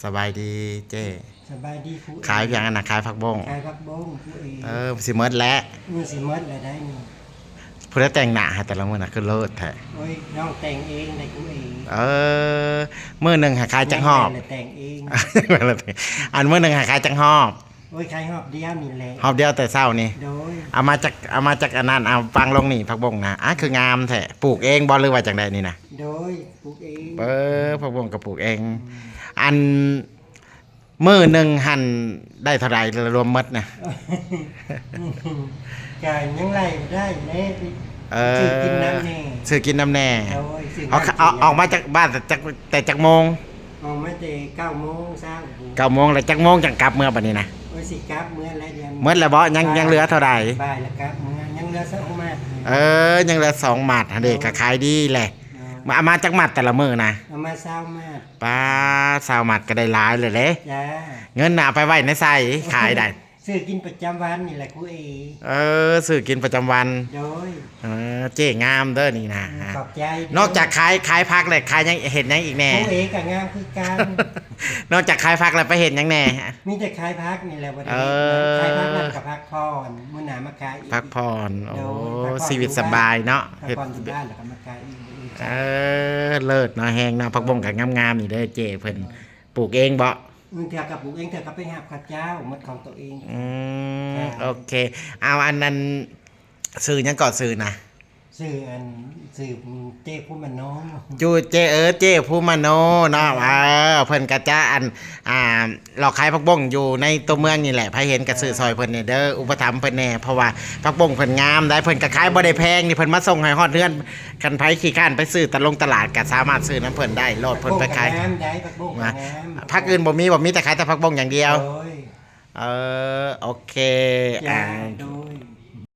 ສະບາຍດີເຈ້. ສະບາຍດີຄູເອ. ຂາຍຫຍັງຫັ້ນນະ? ຂາຍຜັກບົ້ງ. ຂາຍຜັກບົ້ງຄູເອ. ເອີ ຊິໝົດແລ້ວ. ເອີ ຊິໝົດແລ້ວໄດ໋ນີ້. ຜູ້ໃດແຕ່ງໜ້າໃຫ້ແຕ່ລະມື້ນະ ຄືເລີດແທ້? ໂອ້ຍ ນ້ອງແຕ່ງເອງໄດ໋ຄູເອ. ເອີ ມື້ໜຶ່ງໃຫ້ຂາຍຈັກຮອບ? ແຕ່ງເອງ. ອັນມື້ໜຶ່ງໃຫ້ຂາຍຈັກຮອບ? ໂອ້ຍ ຂາຍຮອບດຽວນີ້ແຫຼະ. ຮອບດຽວແຕ່ເຊົ້ານີ້? ໂດຍ. ເອົາມາຈາກ ເອົາມາຈາກອັນນັ້ນ ເອົາວາງລົງນີ້ ຜັກບົ້ງນະ. ອາ ຄືງາມແທ້. ປູກເອງບໍ່ ຫຼືວ່າຈັ່ງໃດນີ້ນະ? ໂດຍ ປູກເອງ. ເອີ ຜັກບົ້ງກໍປູກເອງ. ອັນ ມື້ໜຶ່ງຫັ້ນໄດ້ເທົ່າໃດລະລວມໝົດນະ? ກະຍັງໄລ່ບໍ່ໄດ້ແຫຼະ. ເອີ ຊື້ກິນນຳແດ່. ຊື້ກິນນຳແດ່. ໂດຍ. ອອກ ອອກມາຈາກບ້ານແຕ່ຈັກ ແຕ່ຈັກໂມງ? ອອກມາແຕ່ເກົ້າໂມງເຊົ້າ. ເກົ້າໂມງ ແລ້ວຈັກໂມງຈັ່ງກັບເມືອບັດນີ້ນະ? ໂອ້ຍ ຊິກັບເມືອແລ້ວດຽວ. ໝົດແລ້ວບໍ່? ຍັງ ຍັງເຫຼືອເທົ່າໃດ? ບ່າຍແລ້ວກັບເມືອ ຍັງເຫຼືອສອງມັດ. ເອີ ຍັງເຫຼືອສອງມັດຫັ້ນເດ້. ໂດຍ. ກໍຂາຍດີແຫຼະ. ໂດຍ. ມາ ເອົາມາຈັກມັດແຕ່ລະມື້ນະ? ເອົາມາຊາວມັດ. ປາດ ຊາວມັດກໍໄດ້ຫຼາຍແລ້ວເດ້. ຈ້າ. ເງິນນະເອົາໄປໄວ້ໃນໃສ? ຂາຍໄດ້. ຊື້ກິນປະຈຳວັນນີ້ແຫຼະຄູເອ. ເອີ ຊື້ກິນປະຈຳວັນ. ໂດຍ. ເອີ ເຈ້ງາມເດີນີ້ນະ. ອືມ ຂອບໃຈເດີ. ນອກຈາກຂາຍ ຂາຍຜັກແລ້ວ ຂາຍຫຍັງ ເຮັດຫຍັງອີກແດ່? ຄູເອກໍງາມຄືກັນ. ນອກຈາກຂາຍຜັກແລ້ວໄປເຮັດຫຍັງແດ່? ມີແຕ່ຂາຍຜັກນີ້ແຫຼະ. ບໍ່ໄດ້ເຮັດຫຍັງ. ເອີ ຂາຍຜັກແລ້ວກໍພັກຜ່ອນ ມື້ໜ້າມາຂາຍອີກ. ພັກຜ່ອນ. ໂອ້ ໂດຍ ພັກຜ່ອນ ຊີວິດສະບາຍເນາະ. ພັກຜ່ອນຢູ່ບ້ານແລ້ວກໍມາຂາຍອີກມື້ອື່ນ. ເອີ ເລີດເນາະ ແຮງເນາະ. ຜັກບົ້ງກໍງາມໆນີ້ເດີເຈ້. ເພິ່ນ ໂດຍ ປູກເອງບໍ່? ເທື່ອກໍປູກເອງ ເທື່ອກໍໄປຮັບເຂົາເຈົ້າ ໝົດຂອງໂຕເອງ. ອືມ ໂອເຄ. ເອົາ ອັນນັ້ນ ຊື່ຫຍັງເກາະ? ຊື່ນະ? ຊື່ອັນ ຊື່ເຈ້ພູມະໂນ. ຢູ່ເຈ້ ເອີ ເຈ້ພູມະໂນເນາະ. ເອີ ເພິ່ນກໍຈະອັນ ອ່າ ຫຼອກຂາຍຜັກບົ້ງຢູ່ໃນຕົວເມືອງນີ້ແຫຼະ. ໃຜເຫັນກໍຊື້ ເອີ ຊ່ອຍເພິ່ນແດ່ເດີ ອຸປະຖຳເພິ່ນແດ່ ເພາະວ່າຜັກບົ້ງເພິ່ນງາມໄດ໋. ເພິ່ນກໍຂາຍບໍ່ໄດ້ແພງນີ້ ເພິ່ນມາສົ່ງໃຫ້ຮອດເຮືອນ. ຄັນໃຜຂີ້ຄ້ານໄປຊື້ຕະລົງຕະຫຼາດ ກໍສາມາດຊື້ນຳເພິ່ນໄດ້ໂລດ. ຜັກບົ້ງກໍງາມໄດ໋ ຜັກບົ້ງກໍງາມ. ຜັກອື່ນບໍ່ມີບໍ່? ມີແຕ່ຂາຍແຕ່ຜັກບົ້ງຢ່າງດຽວ. ໂດຍ. ເອີ ໂອເຄ. ຈ້າ ອ່າ ໂດຍ.